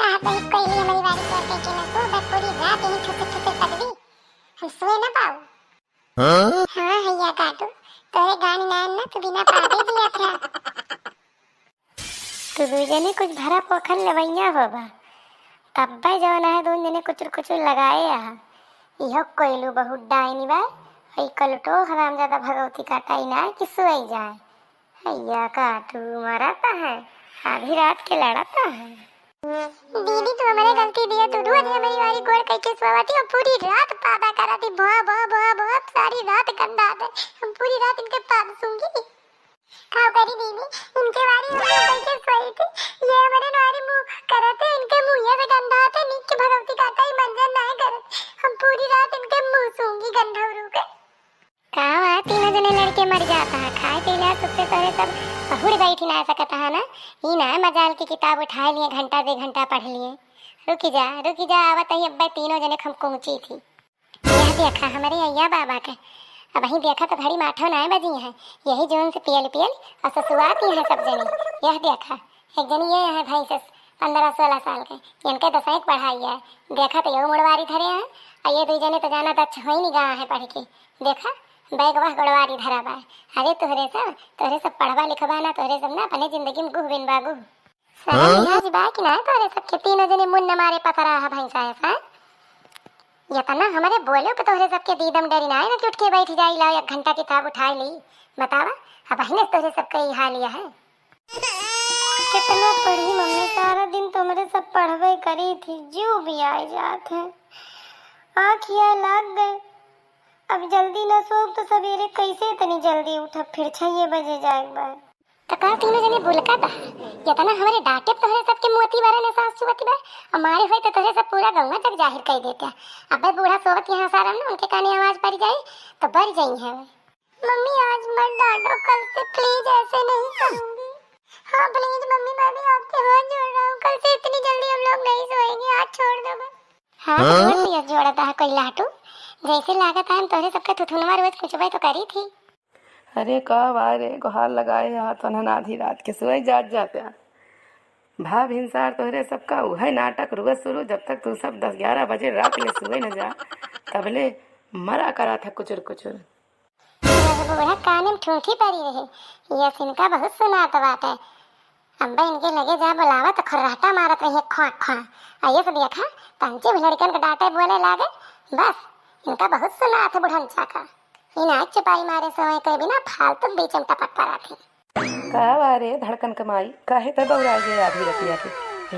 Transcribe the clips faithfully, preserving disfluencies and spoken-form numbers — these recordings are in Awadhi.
आप वही कोयली हमारी बारी तोड़ के ना सो, बस पूरी रात यहीं ठुसुर ठुसुर पदवी, हम सोए ना पाऊ। हाँ? हाँ हैया काटू, तोरे गान नाम ना तू बिना पापे जिया था। तू दू जने कुछ भरा पोखर लेवैया होबा, तब्बे जौन है दू जने कुचुर कुचुर लगाए आ। इहो कोयलू बहुत डाइनी बा, ई कलटो हरामजादा भगवती काटाई ना कि सोई जाए। हैया काटू मरता है, आधी रात के लड़ता है। दीदी, तू हमारे गलती दिया, तू रोज हमारी वाली गोड़ कह के सोवाती और पूरी रात पादा कराती, भुआ, भुआ, भुआ, भुआ, सारी रात गंदा आते। हम पूरी रात इनके पाद सूंगी। का करी दीदी, इनके वाली हम मुंह कह के सोई थी, ये हमारे नारी मुंह करते, इनके मुंह ये से गंदा आते, नीक के भगवती काटा ही मंजन ना करत। हम पूरी रात इनके मुंह सूंगी गंधौरू के। का हुआ, तीनों जने लड़के मर जाता है, खाए पीले सुख से तोरे सब पहुड़ बैठी ना सकता है ना। ई ना मजाल की किताब उठाए लिए, घंटा दे घंटा पढ़ लिए। रुकी जा, रुकी जा, आवत ही अब्बे तीनों जने हम कूची थी। यह देखा हमरे अय्या बाबा के, अबहीं देखा तो घड़ी माठो ना बजी है, यही जोन से पियल पियल और ससुआती है सब जने। यह देखा एक जनी ये है भैंस पन्द्रह सोलह साल के, इनके दसैं के पढ़ाई है। देखा तो यहू मुड़वारी धरे हैं, और ये दुई जने तो जाना दक्ष होई नहीं गा है पढ़ के। देखा, बैग वह गोड़वारी धरा बा। अरे तोहरे सब, तोहरे सब पढ़बा लिखबा ना, तोहरे सब ना अपने जिंदगी में गुह बिन बागु। शर्म लिहाज बा कि ना तोहरे सबके, तीनों जने मुंह न मारे पथरा है भैंसा ऐसा। ये तो ना हमारे बोले पे तोहरे सबके दीदम डरी ना है ना कि उठ के बैठ जाई, लाओ एक घंटा किताब उठाई ली। बतावा, अब अहिने तोहरे सबके ई हाल यह है। कितना पढ़ी मम्मी, सारा दिन तो हमरे सब पढ़बे करी थी, जीव भी आए जात है। आँख या लाग गए, अब जल्दी न सोब तो सवेरे कैसे इतनी जल्दी उठब, फिर छह बजे जाए के बाद। तो का तीनों जने बुलका था, इतना हमरे डांटे तोहरे सबके मोती बारे ने सास चुवती बा, हमारे होए तो तोहरे सब पूरा गौवा जग जाहिर कर देते। अबे बूढ़ा सोवत यहाँ सारा ना, उनके काने आवाज पड़ जाई तो बर जाई है। मम्मी, आज मत डांटो, कल से please ऐसे नहीं करूंगी। हाँ, please मम्मी, मैं भी आपके हाथ जोड़ रहा हूँ, कल से इतनी जल्दी हम लोग नहीं सोएंगे, आज छोड़ दो बस। हाँ, हाँ? तो मत दिया जोड़ता है कोई लाटू, जैसे लागत है हम तोहरे सबके थुथुनवा रोज कुचबे तो करी थी। अरे का बा रे, गोहार लगाए हाथ वनहन आधी रात के सोए जात जाते हैं। भा भिनसार तोहरे सबका उहे नाटक रुआ शुरू, जब तक तू सब दस ग्यारह बजे रात ले सोए न जा, तबले मरा करा था कुचुर कुचुर। यह बूढ़ा काने में ठूठी पड़ी रहे, यह सिनका बहुत सुनात बाटे। अब्बे इनके लगे जा बुलावा तो खर्राटा मारत रही है, ख्वां, ख्वां। आ ये से देखा, तंची भी लड़कन के डांटे बोले लागे, बस, इनका बहुत सुनात है बुढ़नचा का। इन आज चुपाई मारे सोए के बिना फालतू बीच में टपक पड़ा थी। का बा रे धड़कन के माई, काहे त बौरा गए आधी रतिया के?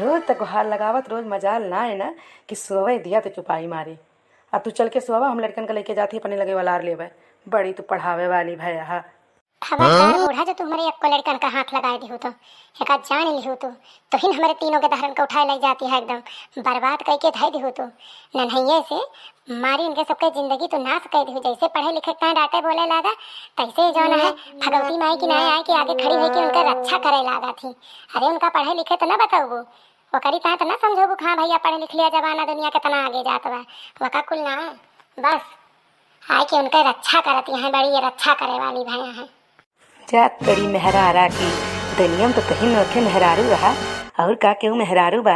रोज त गुहार लगावत, रोज मजाल ना है ना कि सोवे दिया तो चुपाई मारे। अब तू चल के सोवा, हम लड़कन के लेके जाती अपने लगे वाला आर लेवे। बड़ी तू पढ़ावे वाली भया हा। खबरदार बूढ़ा, जो तू हमरे एक्को लड़कन का हाथ लगाए दिहू तो, एका जान लिहू तू, तोहिन हमरे तीनों के दहरन के उठाए ले जाती है, एकदम बर्बाद कई के धई दिहू तू। नन्हैये से मारी इनके सबके जिंदगी तू नाश कई दिहू। जैसे पढ़े लिखे के ताईं डांटे बोले लागा, तैसे ही जौन है भगवती माई की नाय आए के आगे खड़ी होई के उनका रक्षा करे लागा थी। अरे उनका पढ़े लिखे तो ना बताऊबू, ओकरी ताईं तो ना समझौबू कि हाँ भैया पढ़ लिख लिया, जमाना दुनिया कितना आगे जात बा, वका कुल ना है। बस आए के उनके रक्षा करत यहाँ, बड़ी ये रक्षा करे वाली भया है। जात करी मेहरारा की दुनिया में तो तुहिन नोखे मेहरारू रहा, और का केहू मेहरारू बा?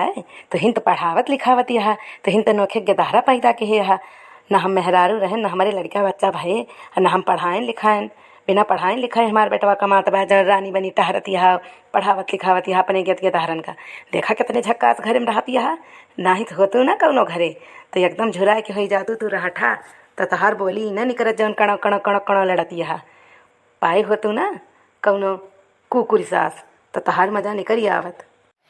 तुहिन तो पढ़ावत लिखावत यहा, तुहिन तो नोखे गदहरा पैदा के यहा। ना हम मेहरारू रहेन, ना हमारे लड़का बच्चा भये, और ना हम पढ़ाएन लिखाएन। बिना पढ़ाएन लिखाए हमार बेटवा कमात बा, जन रानी बनी टहरत यहा, पढ़ावत लिखावत यहा अपने गेत गदहरन का। देखा कितने झक्कास घरे में रहत यहा, नाही तो होतू ना कौनो घरे, तो एकदम झुराए के होई जातू तू रहठा, तो तहार बोली न निकरत जौन कणो कणो कणो कणो लड़त यहा। पाए होतू ना कौनो कुकुर सास, त तहार मजा निकरी आवत।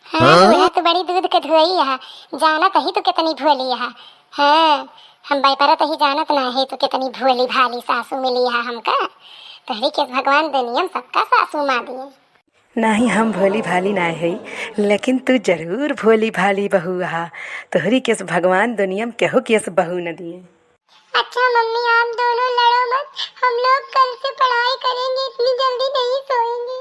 हाँ, हाँ? तू है तो बड़ी दूध के धोई है, जानत ही तू कितनी भोली है। हाँ, हम बैपरत ही जानत ना है तू कितनी भोली भाली सासू मिली है हमका। तोहरी के भगवान दुनिया में सबका सासू माँ दिए। नाही हम भोली भाली ना है, लेकिन तू जरूर भोली भाली बहू हा। तोहरी केस भगवान दुनिया में केहू केस बहू न दिए। अच्छा मम्मी, आप दोनों लड़ो मत, हम लोग कल से पढ़ाई करेंगे, इतनी जल्दी नहीं सोएंगे।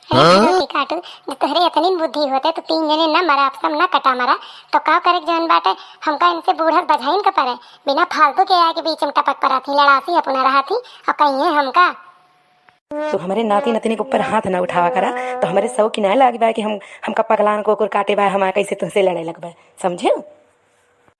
अरे हाँ? भगवती काटू, जो तोहरे इतनी बुद्धि होते तो तीन जने न मरा, आपसम न कटा मरा, तो का करे जौन बाटे, हमका इनसे बूढ़ा बझाइन का परे, बिना फालतू के आके बीच में टपक पड़ा थी, लड़ासी अपना रहा थी, और कहीं है हमका। तू हमरे नाती नतनी के ऊपर हाथ ना उठावा करा, तो हमरे सौ की ना लागी बा कि हम, हमका पगलान को ओकर काटे बा, हम कैसे तुहसे लड़े लगबे, समझे?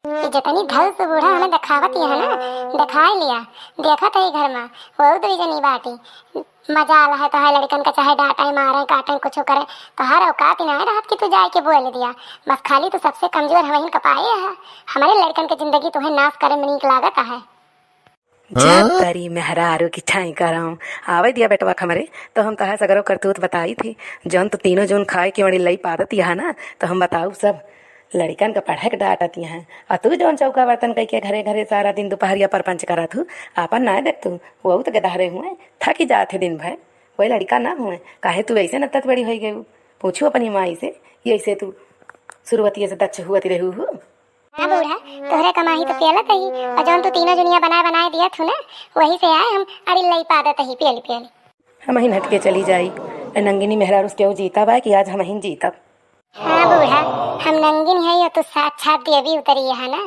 ये जतनी धौस बूढ़ा हमें देखावत ही है ना, देखाई लिया, देखत है घर में, वो दुई जनी बाटी। मजा आला है तो है लड़कन का, चाहे डांटे, मारे, काटे, कुछ करे, तो हर औकात ही ना है रहत कि तू जाए के बोल दिया। बस खाली तू सबसे कमजोर हमहिन का पाए है, हमारे लड़कन के जिंदगी तुहे नाश करे में नीक लागत है। जा तारी मेहरारू की ठाई करम। आवे दिया बेटवा हमरे, तो हम तहा सगरो करतूत बताई थी। जौन तू तीनों जून खाए के वड़ी लई पादत यहाँ ना, तो हम बताऊ सब। लड़िकन का पढ़े के डांटत यहाँ, आ तू जौन चौका बर्तन कई के घरे घरे सारा दिन दोपहरिया परपंच करत हूँ, आपन ना देख तू, वहू तो गदहरे हुए, थकी जात है दिन भर। वही लड़िका ना हुए, काहे तू ऐसे नत्तत बड़ी होई गई? पूछू अपनी माई से, ये ऐसे तू शुरुआतिये से दक्ष हुआ रहू हो। हाँ बूढ़ा, तोहरे कमाही तो पियलत ही, और जौन तू तीनों जुनिया बनाए बनाए दिया थू ना, वही से आए हम अड़िल लई पादत ही पियल पियल। हमहिन हट के चली जाई। ए नंगिनी मेहरारू से केहू जीता बा कि आज हमहिन जीतब? हाँ बूढ़ा, हम नंगिन है, यो तू साक्षात देवी उतरी है ना,